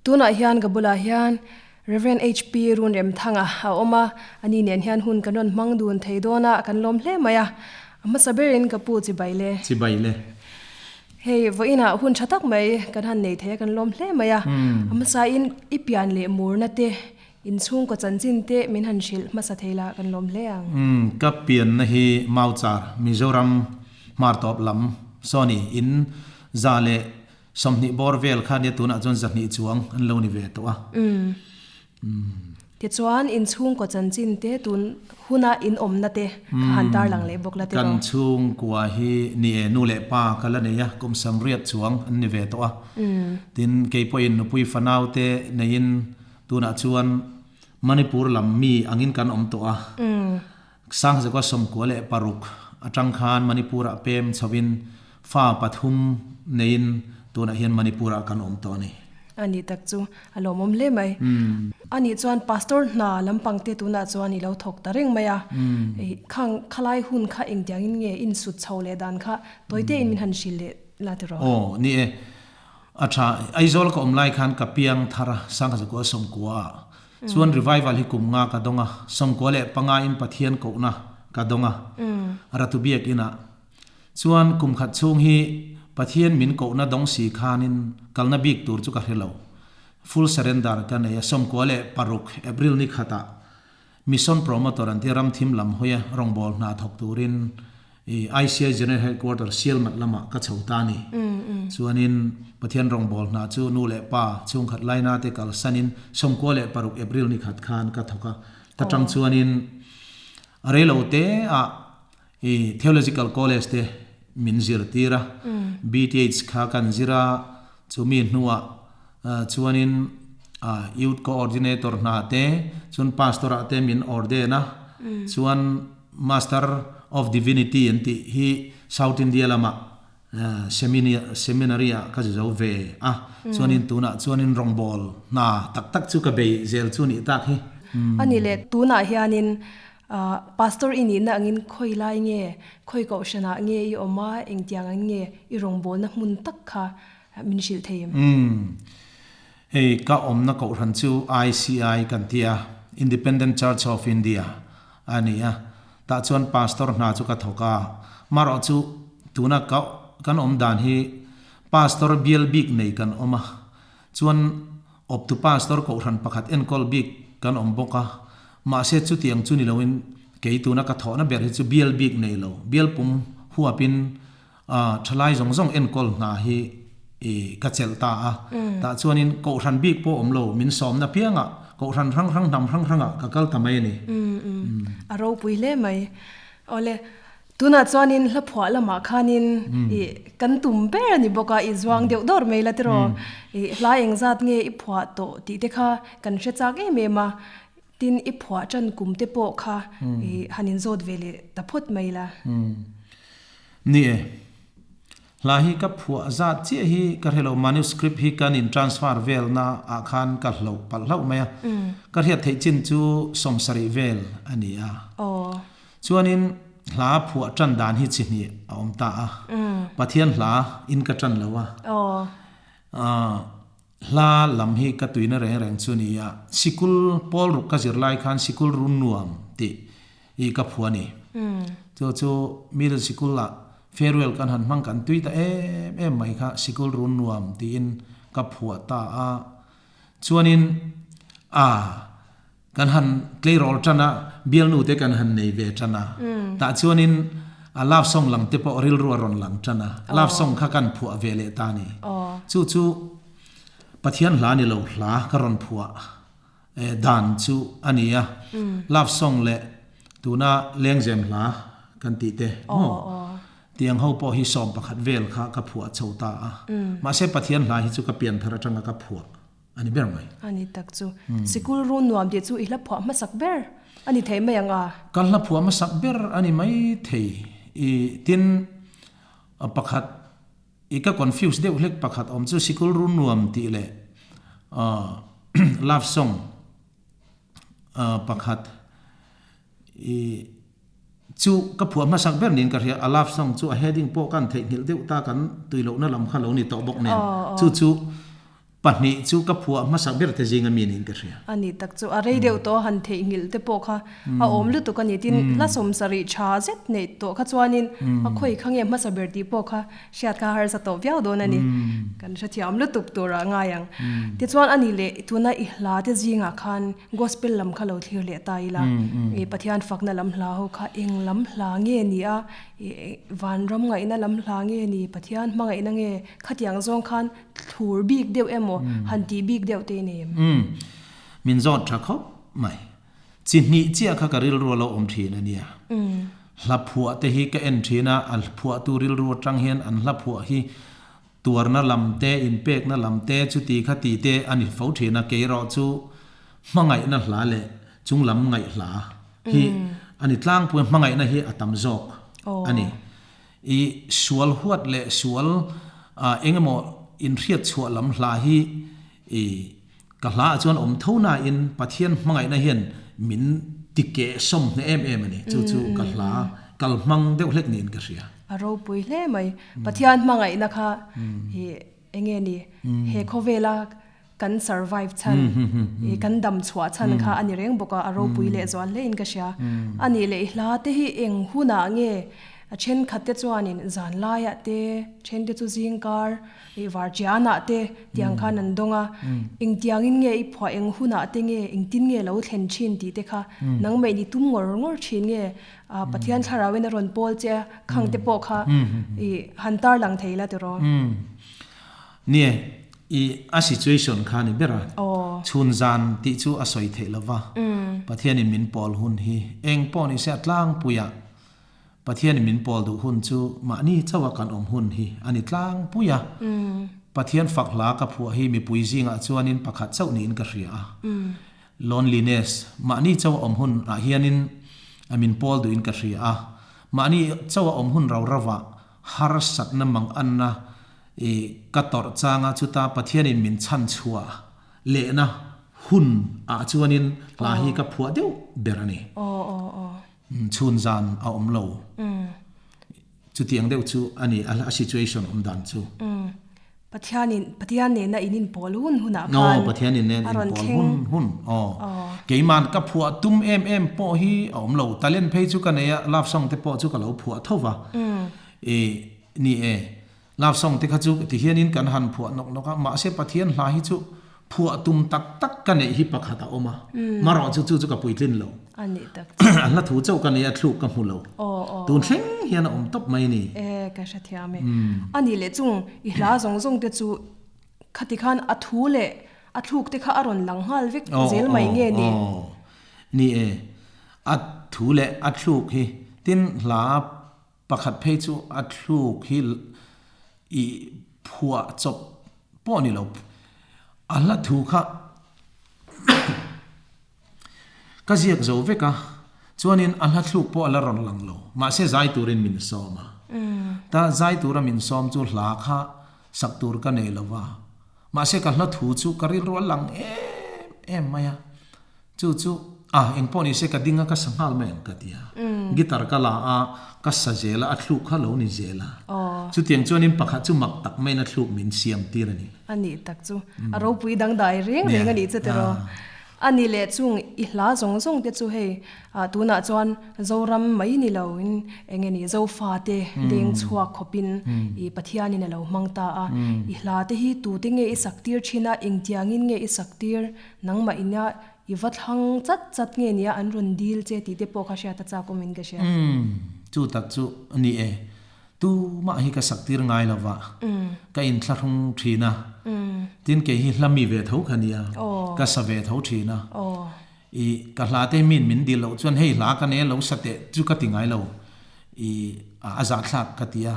Tunah hian ka bulah hian Rev. HP Runremthanga a awm a, ani nen hian hun kan rawn hmang dun thei dawn a, kan lawm hle mai a. A hmasa berin ka pu chibai le. Chibai le. Hei, vawiinah hun tha tak mai kan han nei thei a, kan lawm hle mai a. A hmasain i pian leh murna te, inchhungkaw chanchin te min han hrilh hmasa thei la kan lawm hle ang. Umm, ka pianna hi Mauchar, Mizoram hmartawp lam saw ni in za leh 20 bawr vel kha nia tunah chuan 200 chuang an lo ni ve tawh a. Umm. Tichuan, inchhungkaw chanchin te tun huna in awmna te kha han tarlang leh bawk la tiraw? Kan chhungkua hi ni e, nu leh pa ka la nei a, kum 80 chuang an ni ve tawh a. Tin, kei pawhin nupui fanau te neiin tunah chuan Manipur lam mi angin kan awm tawh a. Sangzekua 96 atang khan Manipur-ah pem chhovin fa pathum neiin tunah hian Manipur-ah kan awm tawh a ni. A nih tak chu a lawmawm hle mai. A nih chuan Pastor hna lampang te tunah chuan i lo thawk ta reng mai a. Khang khalai hun kha engtiangin nge insut chho leh dan kha tawi tein min han hrilh leh la tiraw? Aw, ni e. A tha. Aizawl ka awm lai khan ka piang thar a, Sangzekua 90 ah. Chuan revival hi kum nga ka dawng a, 95 in Pathian kohna ka dawng a, Ratu Biakin ah. Chuan kum khat chhung hi Pathian min kohna dawng si khanin kalna bik tur chu ka hre lo. Full surrender ka nei a, 96 April ni khatah Mission Promoter an tia ramthim lam hawia rawngbâwl hna thawk turin i ICI General Headquarter Sialmat lamah ka chho ta a ni. Chuanin Pathian rawngbâwl hna chu nu leh pa chhungkhat laina te kalsanin 96 April ni khat khan ka thawk a. Ta tang chuanin a reilo te ah i Theological College te min zirtir a, BTH kha kan zir a, chumi hnuah chuanin Youth Coordinator hna te chuan Pastor ah te min ordain a, chuan Master of Divinity an tih hi South India lamah Seminary ah ka zu zo ve a, chuanin tunah chuanin rawngbâwl hna tak tak chu ka bei zel chu nih tak hi. A ni le, tunah hianin Pastor i nihna angin khawi lai nge, khawi kohhranah nge i awm a, engtiang ang nge i rawngbâwlna hmun tak kha min hrilh thei em? Umm. Hei ka awmna kohhran chu ICI kan ti a, Independent Church of India a ni a, tah chuan Pastor hna chu ka thawk a, marawh chu tuna ka kan awm dan hi Pastor bial bik nei kan awm a, chuan awptu Pastor kohhran pakhat enkawl bik kan awm bawk a, mahse chutiang chu ni loin kei tuna ka thawhna ber hi chu bial bik nei lo, bial pum huapin A thalai zawng zawng enkawl hna hi i ka chelh ta a, tah chuanin kohhran bik pawh awm lo, min sawmna piangah kohhran hrang hrang hnam hrang hrangah ka kal ta mai a ni. A ropui hle mai. Awle, tunah chuanin hla phuah lamah khanin i kan tum ber a ni bawk a, i zuang deuh dawr mai la tiraw? I hla engzat nge i phuah tawh tih te kha kan hre chak em em a, Tin, i phuah tan kum te pawh kha i han inzawt ve leh ta phawt mai la. Ni e. Hla hi ka phuah zat chiah hi ka hre lo, manuscript hi kan in transfer vel na ah khan ka hloh palh hlauh mai a. Ka hriat theih chin chu 70 vel a ni a. Chuanin hla phuah tan dan hi chi hnih a awm ta a. Pathian hla in ka tan lo a. Hla lam hi ka tuina reng reng chu ni a, sikul pawl ruk ka zir lai khan sikul run nuam tih i ka phu a ni. Chu chu middle sikul ah farewell kan han hmang kan tui ta em em mai kha sikul run nuam tiin ka phuah ta a. Chuanin a kan han tleirawl tan a, bialnu te kan han nei ve tan a, tah chuanin a love song lang te pawh rilru a rawn lang tan a, love song kha kan phuah ve leh ta a ni. Chu chu Pathian hla ni lo hla ka rawn phuah dan chu a ni a, love song leh tuna lengzem hla kan tih te maw tiang ho pawh hi 11 vel kha ka phuah chho ta a, mahse Pathian hla hi chu ka pianthar atanga ka phuah. A ni ber mai. A ni tak chu. Sikul run nuam tih chu i hla phuah hmasak ber a ni thei mai ang a? Ka hla phuah hmasak ber a ni mai thei. I tin pakhat i ka confuse deuh hlek pakhat awm chu sikul run nuam tih leh love song pakhat i chu ka phuah hmasak ber niin ka hria a love song chu a heading pawh kan theihnghilh deuh ta kan tui lohna lam kha lo ni tawh bawk nen chu chu. Pahnih chu ka phuah hmasa ber te zinga mi niin ka hria. A ni tak chu a rei deuh tawh a han theihnghilh te pawh kha a awm lutuk a ni. Tin, hla sawmsarih tha zet neih tawh kha chuanin a khawi kha nge hmasa ber tih pawh kha hriat kha harsa tawh viau dawn a ni. Kan hrethiam lutuk turah a ngai ang. Tichuan a ni leh tuna i hla te zingah khan Gospel lam kha lo thlir leh ta ila, i Pathian fakna lam hla ho kha eng lam hla nge ni a, i vanram ngaihna lam hla nge ni, Pathian hmangaihna nge khatiang zawng khan thlur bik deuh emaw han tih bik deuh te i nei em? Umm. Min zawt tha khawp mai. Chi hnih chiah kha ka rilru a lo awm thin a nia. Hla phuah te hi ka en thin a, a phuahtu rilru atang hian an hla phuah hi tuarna lam te, inpekna lam te, chuti kha ti te a ni fo thin a, kei erawh chu hmangaihna hla leh chunglam ngaih hla hi a ni tlangpui a, hmangaihna hi a tam zawk a ni. I sual huat leh sual eng emaw inhriat chhuah lam hla hi i ka hla ah chuan awm tho nain Pathian hmangaihna hian min ti keh sawm hneh em em a ni. Chu chu ka hla kal hmang deuh hlek niin ka hria. A ropui hle mai. Pathian hmangaihna kha i eng nge ni he khawvela kan survive chhan, i kan dam chhuah chhan kha a ni reng bawk a, a ropui leh zual hle in ka hria. A nih leh i hla te hi eng hunah nge a thenkhat te chuanin zan laiah te, then te chu zingkar i varchianah te tiang khan an dawng a, engtiangin nge i phuah eng hunah te nge engtin nge lo thlen thin tih te kha nangmah in i tum ngawr ngawr thin nge Pathian thlarauin a rawn pawl che a, khang te pawh kha i han tarlang thei la tiraw? Nie, i a situation kha ni ber a, chhun zan tih chu a sawi theih lo va, Pathianin min pawl hun hi eng pawh ni se a tlangpuiah Pathianin min pawl duh hun chu mahni chauha kan awm hun hi a ni tlangpui a, Pathian fak hla ka phuah hi mipui zingah chuanin pakhat chauh niin ka hria a, loneliness, mahni chauha awm hun ah hianin min pawl duhin ka hria a, mahni chauha awm hun rau rauvah harsatna manganna I ka tawrh changa chuta Pathianin min chhan chhuah lehna hun ah chuanin hla hi ka phuah deuh ber a ni. Chhun zan a awm lo. Chutiang deuh chu a ni a situation awm dan chu. Pathianin Pathian nena in inpawl hun hunah khan a rawn thleng. Pathianin nen inpawl hun hun aw. Keiman ka phuah tum em em pawh hi a awm lo. Talent phei chu ka nei a, love song te pawh chu ka lo phuah tho va. I ni e. Love song te kha chu ti hianin kan han phuah nawk nawk a, mahse Pathian hla hi chu phuah tum tak tak ka neih hi pakhat a awm a, marawh chu chu chu ka puitlin lo. A nih tak chu. A hla thu chauh ka nei a, thluk ka hmu lo. Tun thleng hian a awm tawp mai a ni. E, ka hrethiam e. A nih leh chung i hla zawng zawng te chu khati khan a thu leh a thluk te kha a rawn lang nghal vek zel mai nge ni? Aw, ni e. A thu leh a thluk hi tin hla Pakhat phei chu a thluk hi i phuah chawp pawh a ni lo. A hla thu kha ka ziak zo vek a, chuanin a hla thluk pawh a la rawn lang lo. Mahse zai turin min sawm a. Ta zai tura min sawm chu hla kha sak tur ka nei lo va. Mahse ka hla thu chu ka rilru a lang em em mai a. Chu chu a engpawh ni se ka ding a ka sa nghal mai ang ka ti a. Guitar ka la a, ka sa zel a, a thluk kha lo ni zel a. Chutiang chuanin pakhat chu mak tak maiin a thluk min siam tir a ni. A nih tak chu a ropui dangdai reng reng a nih chu tiraw. A nih leh chung i hla zawng zawng te chu hei tunah chuan Zoram mai ni lo in eng nge ni Zofa te leng chhuak khawp in i Pathian in a lo hmang ta a. I hla te hi tute nge i sak tir thin a, engtiangin nge i sak tir Nangmah ina i va thlang chat chat nge nia an rawn dil che tih te pawh kha hriat a chak awmin ka hria. Umm, chu tak chu a ni e. Tumah hi ka sak tir ngai lo va, ka inthlahrung thin a. Tin kei hi hla mi ve tho kha nia, ka sa ve tho thin a. I ka hla te hi miin min dil loh chuan hei hla ka nei a lo sa teh chu ka ti ngai lo. I a zahthlak ka ti a.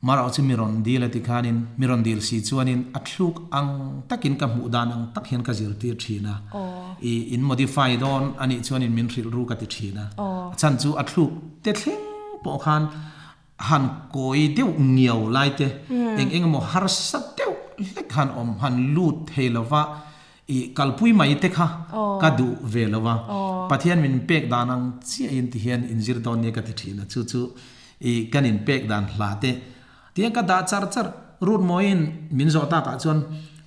Marawh chu mi rawn dil a ti khanin, mi rawn dil si chuanin a thluk ang takin ka hmuh dan ang tak hian ka zirtir thin a. I in modify dawn a nih chuanin min hrilh ru ka ti thin a. A chhan chu a thluk te thleng pawh khan han kawi deuh ngiau lai te, eng eng emaw harsa deuh hlek han awm, han lut thei lova i kalpui mai te kha ka duh ve lo a, Pathian min pek dan ang chiahin ti hian inzir dawn nia ka ti thin a, chu chu i kan in pek dan hla te tiang ka dah char char rut mawiin min zawh takah chuan.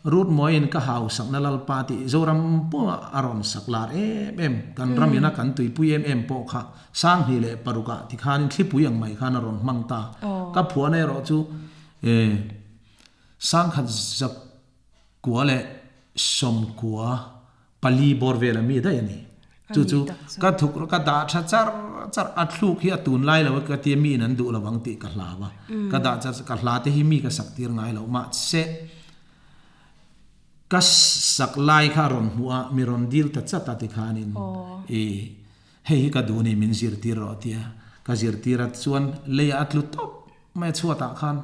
Ruth Mawiin ka hausakna Lalpa tih Zoram pawh a rawn sak lar em em, kan ram ina kan tuipui em em pawh kha 2006 ah tikhanin thlipui ang mai khan a rawn hmang ta. Ka phuahna erawh chu 1994 bawr vela mi daih a ni. Chu chu ka thuk ka dah tha char char a thluk hi a tun lai lo ka tia mi in an duh lo ang tih ka hlau a. Ka dah char ka hla te hi mi ka sak tir ngai lo mahse ka sak lai kha a rawn hmuh a mi rawn dil ta chat a tikhanin i hei hi ka duh ni min zirtir rawh tia ka zirtir a chuan leiah a tlu tawp mai a chhuatah khan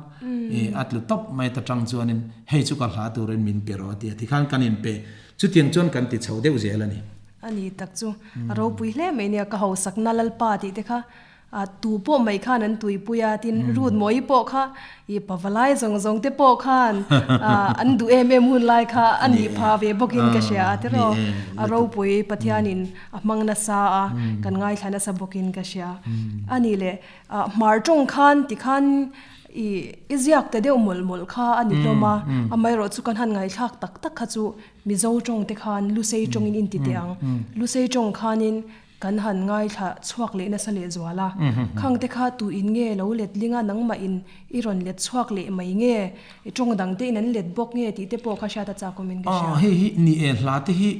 i a tlu tawp mai ta tang chuanin hei chu ka hla turin min pe rawh a ti a tikhan kan inpe chutiang chuan kan ti chho deuh zel a ni. A ni tak chu a ropui hle mai nia ka hausakna Lalpa tih te kha a tu pawh mai khan an tuipui a tin Ruth Mawii pawh kha i pavalai zawng zawng te pawh khan an duh em em hun lai kha a nih pha ve bawkin ka hria a tiraw a ropui Pathianin a hmang nasa a kan ngaithla nasa bawkin ka hria a ni le. Hmar tawng khan tikhan i i ziak ta deuh mawlh mawlh kha a ni hlawm a, amaherawh chu kan han ngaihthlak tak tak kha chu Mizo tawng te khan Lusei tawngin in ti teh ang. Lusei tawng khanin kan han ngaithla chhuak leh nasa leh zual a, khang te kha tu in nge lo let ling a nangmah in i rawn let chhuak leh mai nge, i tawng dang te in an let bawk nge tih te pawh kha hriat a chak awmin ka hria. Hei hi ni e hla te hi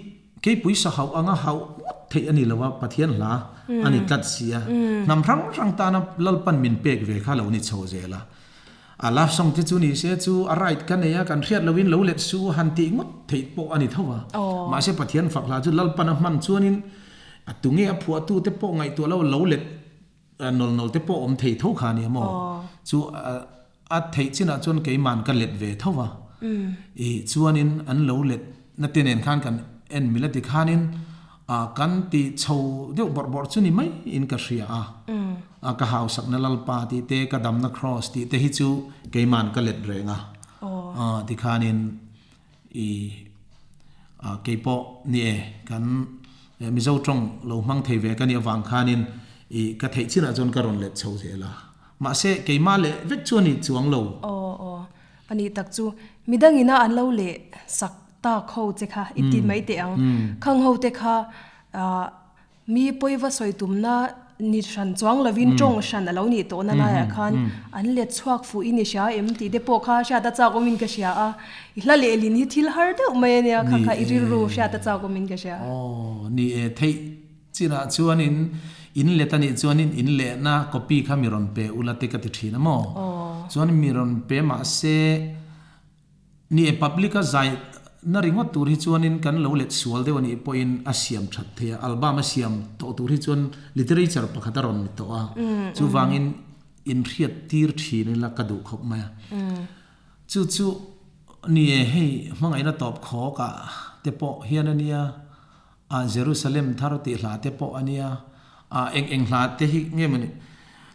Keipui sa hauh anga hauh ngawt theih a ni lo a, Pathian hla a ni tlat si a. Hnam hrang hrang tana Lalpan min pek ve kha lo ni chho zel a. A love song te chu ni se chu a right ka nei a, kan hriat loin lo let su han tih ngawt theih pawh a ni tho a. Mahse Pathian fak hla chu Lalpan a hman chuanin a tunge a phuahtu te pawh ngaihtuah lo lo let Nawl nawl te pawh awm thei tho kha nia maw? Chu a theih chinah chuan keiman ka let ve tho va. I chuanin an lo let na te nen khan kan en mil a ti khanin kan ti chho deuh bawrh bawrh chu ni mai in ka hria a. Ka hausakna Lalpa tih te, ka damna Kraws tih te hi chu keiman ka let reng a. Tikhanin I kei pawh ni e, kan Mizo tawng lo hmang thei ve ka nih avang khanin i ka theih chinah chuan ka rawn let chho zel a. Mahse, keimah leh vek chu a ni chuang lo. Aw aw, a nih tak chu. Midangina an lo leh sak tak ho che kha i ti mai teh ang. Khang ho te kha Mi pawiva sawi tumna ni hran chuang lovin tawng hran a lo nih tawhna laiah khan an let chhuak fuh in i hria em tih te pawh kha hriat a chak awmin ka hria a, i hla lehlin hi thil har deuh mai a nia kha kha i rilru hriat a chak awmin ka hria. Aw, ni e, theih chinah chuanin in let a nih chuanin in lehna copy kha mi rawn pe ula te ka ti thin a maw? Chuan mi rawn pe mahse Ni e, public a zai na ringawt tur hi chuanin kan lo let sual deuh a nih pawhin a siam that thei a, album a siam tawh tur hi chuan literature pakhat a rawn ni tawh a, chuvangin inhriat tir thin ila ka duh khawp mai a. Chu chu ni e, hei hmangaihna tawp khawk ah te pawh hian a nia, a Jerusalem thar tih hla te pawh a nia, a eng eng hla te hi nge maw ni,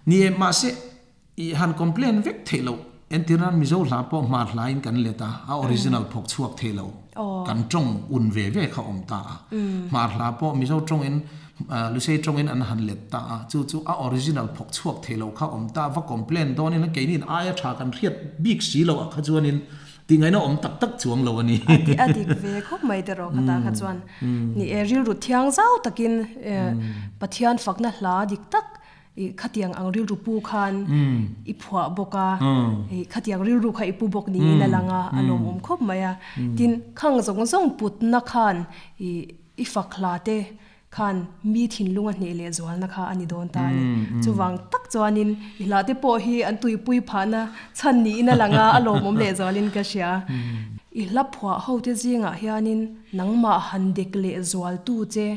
ni e mahse I han complain vek theih loh. Entir nan Mizo hla pawh hmar hla in kan let a, a original phawk chhuak thei lo. Kan tawng un ve ve kha awm ta a. Hmar hla pawh Mizo tawng in Lusei tawng in an han let ta a, chu chu a original phawk chhuak thei lo kha awm ta a, va complain dawn in keini in aia tha kan hriat bik si loh ah kha chuan in tingaihna awm tak tak chuang lo a ni. A ti a dik ve khawp mai te rawh khatah kha chuan. Ni e, rilru thiang zau takin Pathian fakna hla dik tak I khatiang ang rilru pu khan i phuah bawk a, i khatiang rilru kha i pu bawk niin a lang a, a lawmawm khawp mai a. Tin, khang zawng zawng putna khan i i fak hla te khan mi thinlung a hneh leh zualna kha a ni dawn ta a ni. Chuvang tak chuanin i hla te pawh hi an tuipui phahna chhan niin a lang a, a lawmawm leh zualin ka hria. I hla phuah ho te zingah hianin nangmah han dek leh zualtu che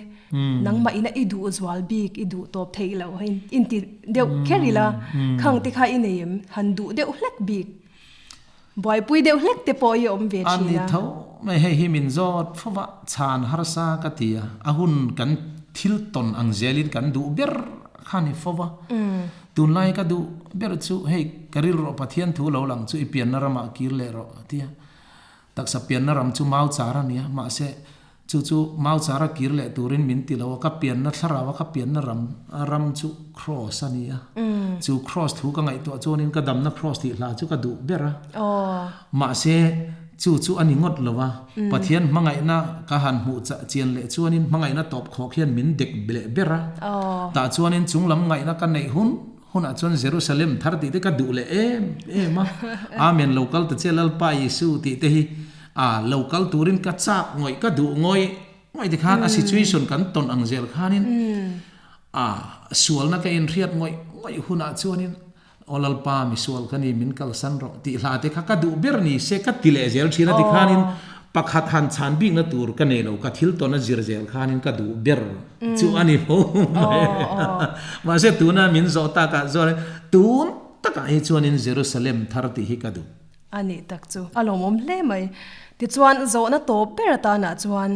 Nangmah ina i duh zual bik, i duh tawp theih loh a inti deuh kher ila, khang te kha i nei em? Han duh deuh hlek bik, buaipui deuh hlek te pawh i awm ve thin a. A ni tho mai, hei hi min zawt fo va, chhan harsa ka ti a, a hun kan thil tawn ang zelin kan duh ber kha ni fo va. Tunlai ka duh ber chu hei ka rilruah Pathian thu lo lang chu i pianna ramah kir leh rawh a ti a, taksa pianna ram chu mau char a ni a, mahse Chu chu Mau chara kir leh turin min ti lo a, ka pianna thlarau a, ka pianna ram ram chu Kraws a ni a. Chu Kraws thu ka ngaihtuah chuanin ka damna Kraws tih hla chu ka duh ber a. Mahse, chu chu a ni ngawt lo a, Pathian hmangaihna ka han hmuh chian leh chuanin hmangaihna tawp khawk hian min dek leh ber a. Tah chuanin chunglam ngaihna ka neih hun hunah chuan Jerusalem thar tih te ka duh leh em em a. Amen lo kal ta che Lalpa Isu tih te hi a lo kal turin ka chak ngawih ka duh ngawih ngawih tikhan a situation kan tawn ang zel khanin a sualna ka inhriat ngawih ngawih hunah chuanin Aw Lalpa, misual ka ni, min kalsan rawh tih hla te kha ka duh ber ni se ka ti leh zel thin a tikhanin pakhat han chhan bikna tur ka nei lo, ka thil tawn a zir zel khanin ka duh ber chu a ni fo mai. Mahse tuna min zawh takah chuan tun takah hi chuanin Jerusalem thar tih hi ka duh. A nih tak chu a lawmawm hle mai. Tichuan zawhna tawp ber atanah chuan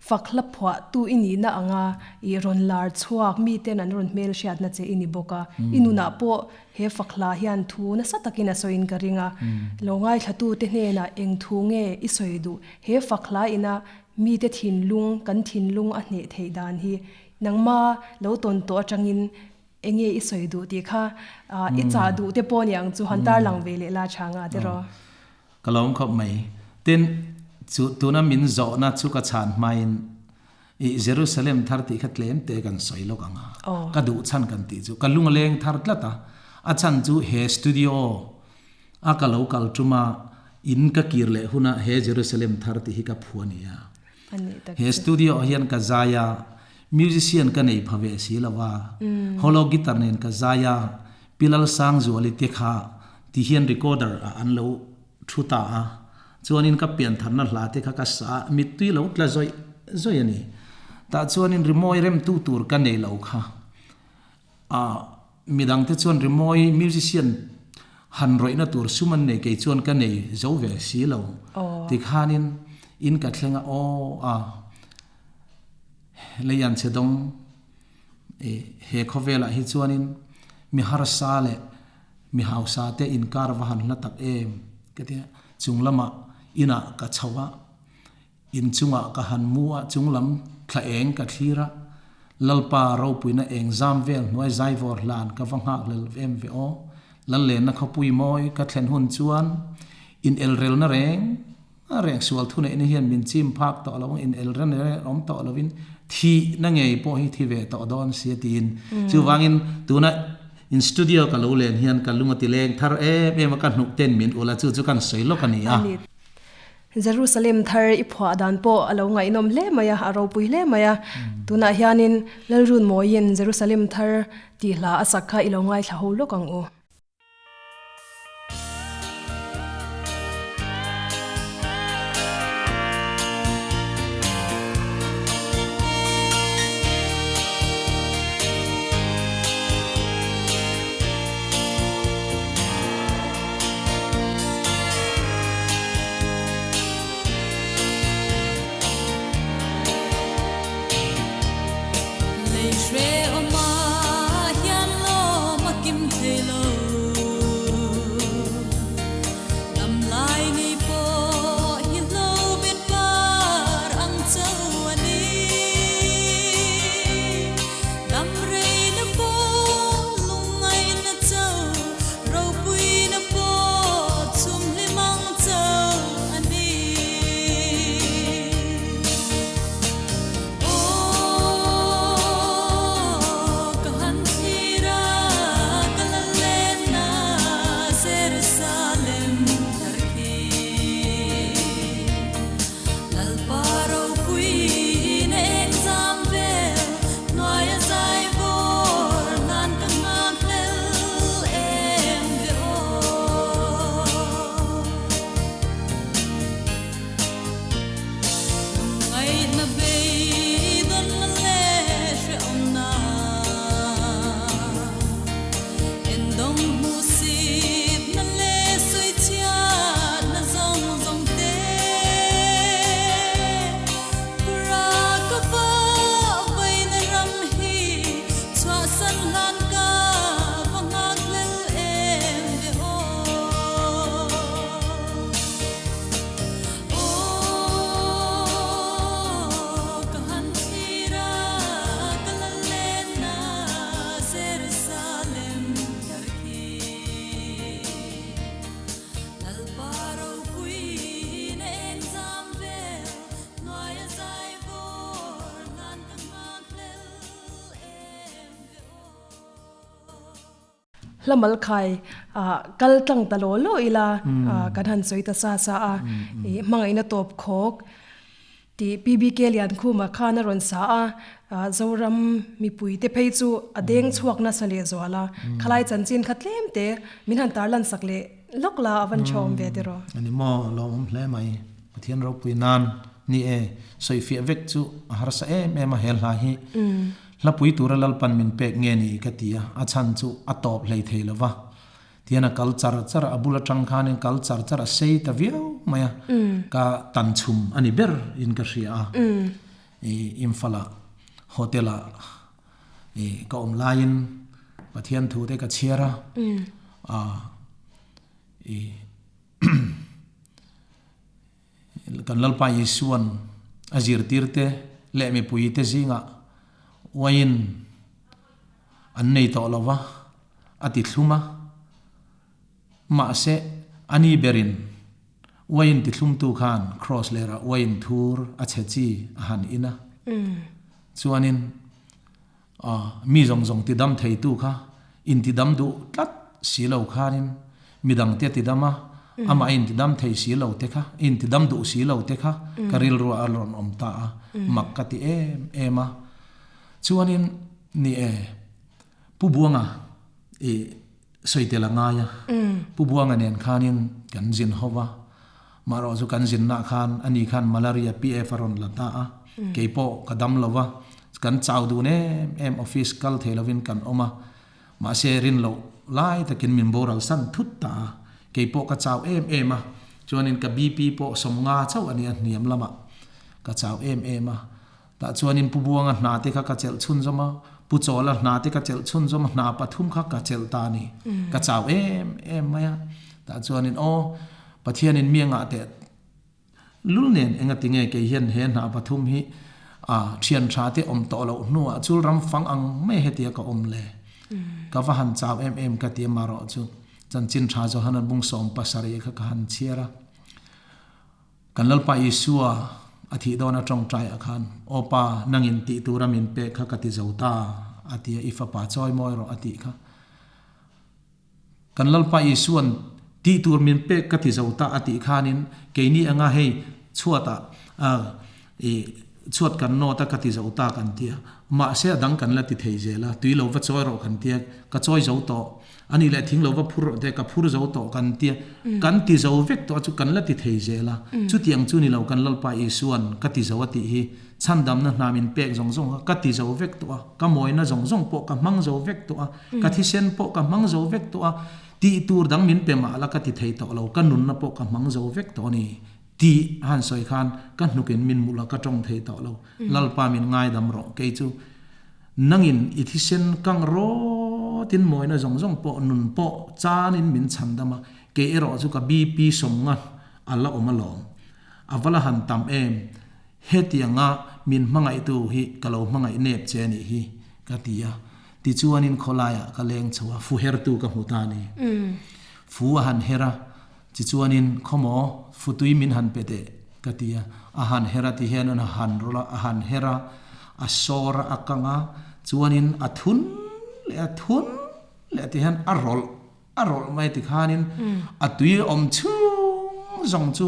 Fak hla phuah tu i nihna anga i rawn lar chhuak miten an rawn hmel hriatna che i ni bawk a. I nunah pawh he fak hla hian thu nasa takin a sawiin ka ring a. Lo ngaithlatute hnenah eng thu nge i sawi duh? He fak hla ina mite thinlung, kan thinlung a hneh theih dan hi nangma lo tawn tawh atangin enge i sawi duh tih kha i chah duh te pawh niang chu han tarlang ve leh la tha nga tiraw? Ka lawm khawp mai. Tin, chu tuna min zawhna chu ka chhan hmain i Jerusalem thar tih kha tlem te kan sawi lawk ang a. Ka duh chhan kan tih chu ka lung a leng thar tlat a. A chhan chu he studio a ka lo kal tum a, in ka kir leh huna he Jerusalem thar tih hi ka phu a ni a. He studio ah hian ka zai a, musician ka nei pha ve si lo a, holo guitar nen ka zai a, Pi Lalsangzuali te kha ti hian recorder ah an lo thu ta a, chuanin ka piantharna hla te kha ka sa a, mittui lo tla zawih zawih a ni. Tah chuanin rimawi remtu tur ka nei lo kha. Ah, midang te chuan rimawi musician han rawihna tur sum an nei kei chuan ka nei zo ve si lo. Tikhanin in ka thleng a, aw a, leian che dawng. He khawvelah hi chuanin mi harsa leh mi hausa te inkar va han hla tak em ka ti a, chung lamah inah ka chho a, inchungah ka han mu a, chung lam thla eng ka thlir a, Lalpa ropuina eng zam vel hnuai zaivawr hlan ka va nghak hlel em ve aw, Lallenna khawpui mawi ka thlen hun chuan inelrelna reng A reng sual thuneihna hian min chim phak tawh lo ang, in el ren reng awm tawh lovin thihna ngei pawh hi thi ve tawh dawn si a tiin. Chuvangin tuna in studio ka lo len hian ka lung a ti leng thar em em a, ka hnuk ten min ulh a, chu chu kan sawi lawk a ni a. Jerusalem thar i phuah dan pawh a lo ngaihnawm hle mai a, a ropui hle mai a. Tunah hianin Lalrunmawiin Jerusalem thar tih hla a sak kha i lo ngaithla ho lawk ang u. Lei hre awma hian lawm a kim thei lo. Hla mal khai kal tlang ta law law ila kan han sawi ta sa sa a, i hmangaihna tawp khawk tih PBK Liankhuma khan a rawn sa a, Zoram mipui te phei chu a deng chhuak nasa leh zual a, khalai chanchin kha tlem te min han tarlan sak leh lawk la a van tha awm ve tiraw. Ani maw lawmawm hle mai Pathian ropui nan ni e sawifiah vek chu a harsa em em a he hla hi. Hlapui tura Lalpan min pek nge ni ka ti a, a chhan chu a tawp hlei thei lo va. Tihian a kal char char a, a bul atang khanin kal char char a sei ta viau mai a, ka tan chhum a ni ber in ka hria a. I Imphal ah hotel ah i ka awm laiin Pathian thu te ka chhiar a, i Kan Lalpa Isua'n a zirtirte leh mipuite zingah uaiin an nei tawh lo va, a ti thlum a. Mahse, a ni berin uaiin tithlumtu khan kraws lerah uaiin thur a chhe chi a han in a. Chuanin Mi zawng zawng tidam theitu kha intidam duh tlat si lo khanin midangte tidam a, amah intidam thei si lo te kha, intidam duh si lo te kha ka rilruah a rawn awm ta a, mak ka ti em em a. Chuanin ni e, Pu Buanga i sawi tel a ngai a, Pu Buanga nen khanin kan zin ho va, marawh chu kan zinna khan ani khan malaria PF a rawn la ta a, keipawh ka dam lo va, kan chau dun em em office kal thei lovin kan awm a, mahse rin loh lai takin min boral san thut ta a, keipawh ka chau em em a, chuanin ka BP pawh sawmnga chauh a nia hniam lamah ka chau em em a. Tah chuanin Pu Buanga hna te kha ka chelh chhunzawm a, Pu Chawla hna te ka chelh chhunzawm a, hna pathum kha ka chelh ta a ni. Ka chau em em mai a. Tah chuanin aw, Pathianin mi a ngah teh lul nen engati nge kei hian he hna pathum hi a thian tha te awm tawh loh hnuah chul ram fang ang mai hetia ka awm le. Ka va han chau em em ka ti a marawh chu chanchin tha Johana bung 17 kha ka han chhiar a. Kan Lalpa Isua a thih dawn a tawngtai ah khan, Aw Pa, nangin tih tura min pek kha ka ti zo ta, a ti a, i fapa chawi mawi rawh a tih kha. Kan Lalpa Isua'n tih tur min pek ka ti zo ta a tih khanin keini anga hei chhuatah i chhuat kan nawt a ka ti zo ta kan ti a, mahse a dang kan la ti thei zel a, tui lo va chawi rawh kan ti a, ka chawi zo tawh. A nih leh thing lo va phur rawh te, ka phur zo tawh kan tia, kan ti zo vek tawh a chu kan la ti thei zel a. Chutiang chu ni lo kan Lalpa Isua'n ka ti zo a tih hi chhandamna hna min pek zawng zawng kha ka ti zo vek tawh a, ka mawina zawng zawng pawh ka hmang zo vek tawh a, ka thisen pawh ka hmang zo vek tawh a, tih tur dang min pe mah la ka ti thei tawh lo, ka nunna pawh ka hmang zo vek tawh a ni tih a han sawi khan ka hnukin min mul a, ka tawng thei tawh lo. Lalpa min ngaidam rawh kei chu. Nangin i thisen kang rawtin mawina zawng zawng pawh nun pawh chanin min chhan dam a, kei erawh chu ka BP sawmnga a la awm alawm. A va la han tam em, hetianga min hmangaihtu hi ka lo hmangaih nep che anih hi, ka ti a. Tichuanin khawlaiah ka leng chho a, fu hertu ka hmu ta a ni. Fu a han her a, Tichuanin, Khawmaw, futui min han pe teh, ka ti a. A han her a ti hian a han rawlh a, a han her a, a sawr a, a kang a, chuanin a thun leh a thun leh a ti hian a rawlh a rawlh mai tikhanin a tui awm chhung zawng chu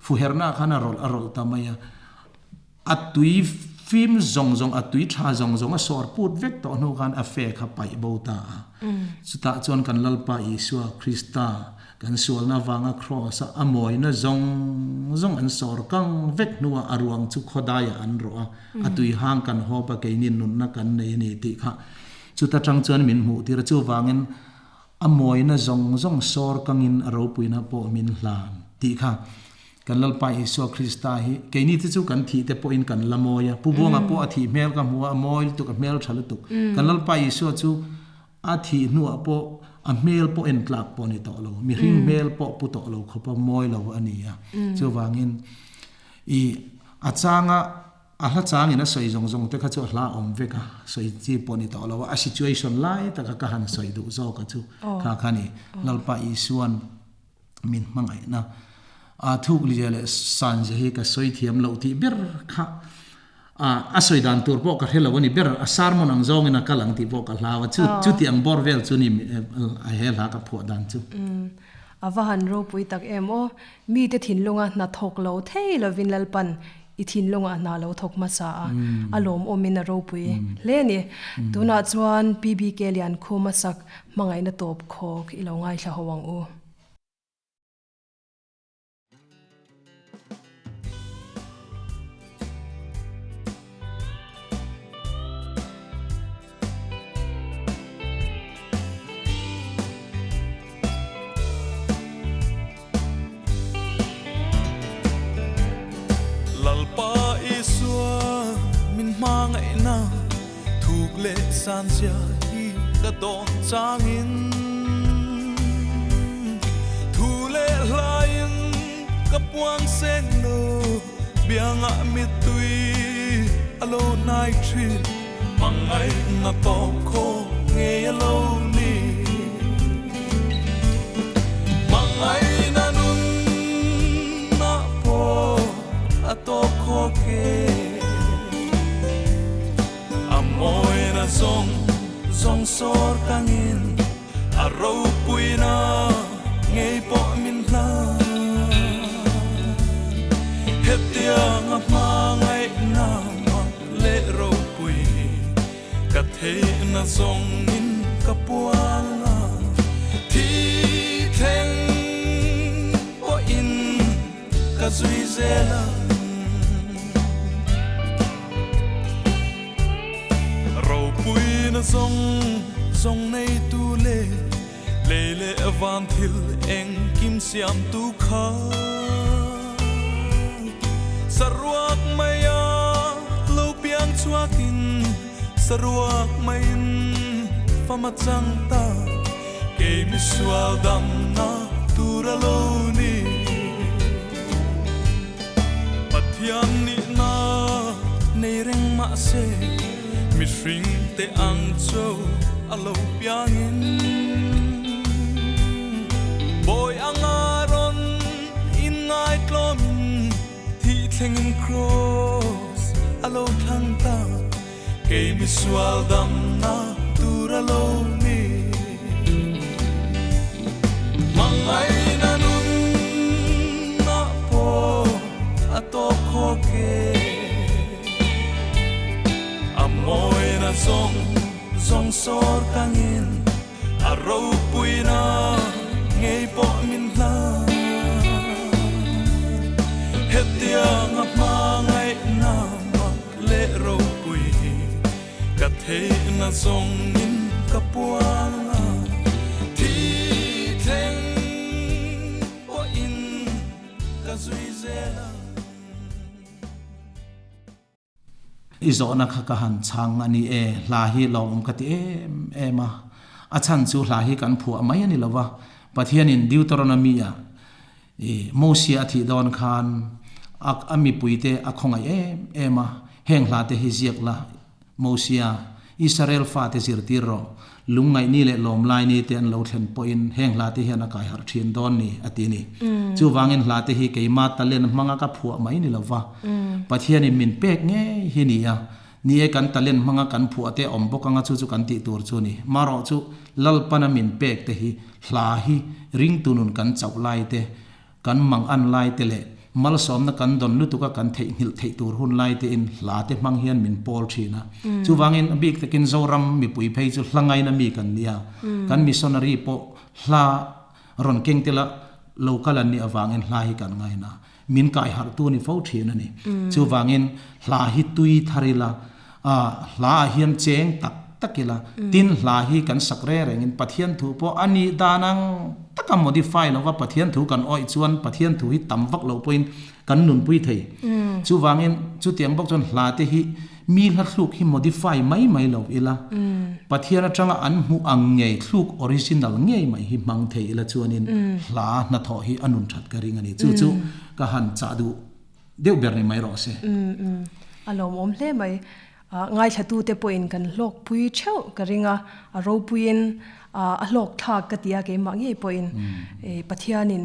fuhernaah khan a rawlh a rawlh ta mai a. A tui fim zawng zawng, a tui tha zawng zawng a sawr put vek tawh hnu khan a fe kha paih bo ta a. Chutah chuan kan Lalpa Isua Krista kan sualna avanga kraws a a mawina zawng zawng an sawr kang vek hnuah a ruang chu khawdaiah an rawh a, a tui hang kan hawp a keini nunna kan nei a ni tih kha chuta tang chuan min hmuh tir a. Chuvangin a mawina zawng zawng sawr kangin a ropuina pawh min hlan tih kha Kan Lalpa Isua Krista hi keini te chu kan thih te pawhin kan la mawi a, Pu Buanga pawh a thih hmel ka hmu a, a mawi lutuk, a hmel tha lutuk. Kan Lalpa Isua chu a thih hnuah pawh a hmel pawh en tlak pawh a ni tawh lo, mihring hmel pawh pu tawh lo khawpa mawi lo a ni a. Chuvangin i a changa a hla changin a sawi zawng zawng te kha chu a hla awm vek a, sawi chi pawh a ni tawh lo a, a situation lai taka ka han sawi duh zawk a chu kha kha a ni. Lalpa Isua'n Min hmangaihna a thuk lia leh sanzia hi ka sawi thiam loh tih ber kha. A sawi dan tur pawh ka hre lo a ni ber, a sermon ang zawngin a kal ang tih pawh ka hlau a, chu chuti ang bawr vel chu ni he hla ka phuah dan chu. A va han ropui tak em aw, mite thinlunga hna thawk lo thei lovin Lalpan i thinlungah hna lo thawk hmasa a, a lawmawmin a ropui hle a ni. Tunah chuan PBK Liankhuma sak hmangaihna tawp khawk i lo ngaithla ho ang u. Lalpa Isua min hmangaihna thuk leh sanzia hi ka dawn changin Thu leh hlaiin ka puang seng lo biangah mittui a lo hnai thin Hmangaihna tawp khawp ngei a lo ni Hmangaihna nunna pawh a tawp khawp e A mawina zawng zawng sawr tangin A ropuina ngei pawh min hlan. Hetianga hmangaihna mak leh ropui ka theihna zawngin ka pual a. Thi thleng pawhin ka zui zel ang. Ropuina zawng zawng neitu leh lei leh van thil engkim siamtu kha saruak maia lo piang chhuakin saruak maiin fam a chang ta kei misual damna tur a lo ni. Pathian nihna nei reng mahse mihring te ang chu a lo piangin Bawi anga rawn in ngaitlawmin thih thlengin Kraws a lo thlang ta kei misual damna tur a lo ni. Hmangaihna nunna pawh a tawp khawk e. A mawina zawng zawng sawr tangin a ropuina ngei pawh min hlan. Hetianga hmangaihna mak leh ropui hi Ka theihna zawngin ka puang a, thi thleng pawhin ka zui zel ang. I zawhna kha ka han chhang a ni e, hla hi lawmawm ka ti em em a, a chhan chu hla hi kan phuah mai a ni lo va, Pathianin Deuteronomy ah I Mosia a thih dawn khan a a mipuite a khawngaih em em a, heng hla te hi ziak la, Mosia, Israel fate zirtir rawh, lungngaih ni leh lawmlai ni te an lo thlen pawhin heng hla te hian a kai harh thin dawn ni, a ti a ni. Chuvangin hla te hi keima talent hmanga ka phuah mai ni lova, Pathianin min pek ngei hi ni a, Ni e, kan talent hmanga kan phuah te awm bawk anga chu chu kan tih tur chu a ni. Marawh chu Lalpana min pek te hi hla hi ringtu nun kan chauh lai te, kan mang an lai te leh malsawmna kan dawn lutuka kan theihnghilh theih tur hun lai te in hla te hmang hian min pawl thin a. Chuvangin a bik takin Zoram mipui phei chu hla ngaina mi kan nia. Kan missionary pawh hla rawn keng tela local an nih avangin hla hi kan ngaina. Min kai harh tu a ni fo thin a ni. Chuvangin hla hi tui thar ila, hla ah hian cheng tak tak ila, tin hla hi kan sak re rengin Pathian thu pawh a nih dan ang taka modify lova Pathian thu kan awih chuan Pathian thu hi tam vak lo pawhin kan nunpui thei. Chuvangin chutiang bawk chuan hla te hi mi hla thluk hi modify mai mai lo ila, Pathian atanga an hmuh ang ngei thluk original ngei mai hi hmang thei ila chuanin hla hnathawh hi a nun that ka ring a ni. Chu chu ka han chah duh deuh ber ni mai rawh se. A lawmawm hle mai. Ngaithlatute pawhin kan hlawkpui theuh ka ring a, a ropuiin a hlawkthlak ka ti a keimah ngei pawhin Pathianin.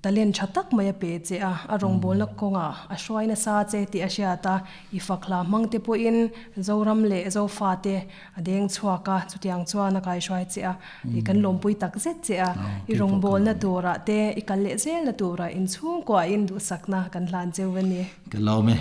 Talent tha tak mai a pe che a, a rawngbawlna kawngah a hruai nasa che tih a hriat a, i fak hla hmang te pawhin Zoram leh Zofate a deng chhuak a, chutiang chuan a kaihruai che a, i kan lawmpui tak zet che a, i rawngbawlna turah te i kal leh zelna turah inchhungkuahin duhsakna kan hlan cheu a ni. Ka lawm e.